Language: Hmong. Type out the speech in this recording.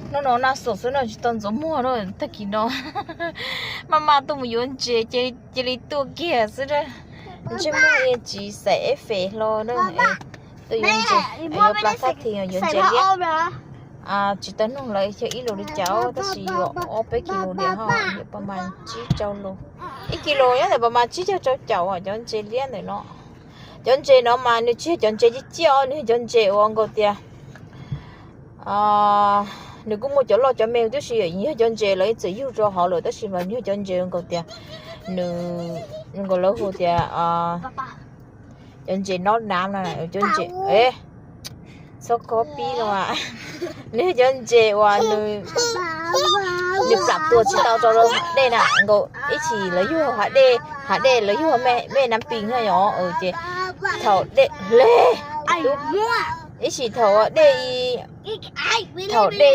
Hnub no nag xoom xwb no tsis tau ntxuav muag na, tag kis no maj maj tuaj mus yuav ntses cia li tuaj kiag xwb na. Ntsej muag tsis xaiv eb fem hlo na. Tuaj yuav ntses, yuav plas thaj thi yuav ntses liab. Tsis tau nug lawv xyaw ib lus li cas tab sis yuav ob peb kis lus diam ho yuav pas mas tsib rau lus. Ib kis lus nyob ntawm pas mas tsib caug rau caum cov ntses liab ntawm no. Cov ntses no mas nws tsis yog cov ntses ciaj ciaj os, nws yog cov ntses uas nkaus tias nws kuj muaj cov loj cov me tib si, yog cov ntses lawv ib txwm yug rau hauv lawm tab sis mas nws yog cov ntses nkaus tias nws, nkaus lawv hu tias cov ntses no nav no, cov ntses, txhob kov pib no. Nws yog cov ntses uas nws plam tua tsis tau rau dej na, nkaus ib chim lawv yug hav dej, hav dej lawv yug mej nam pis no yom, ces thaum dej le, ib chim thaum dej, thaum dej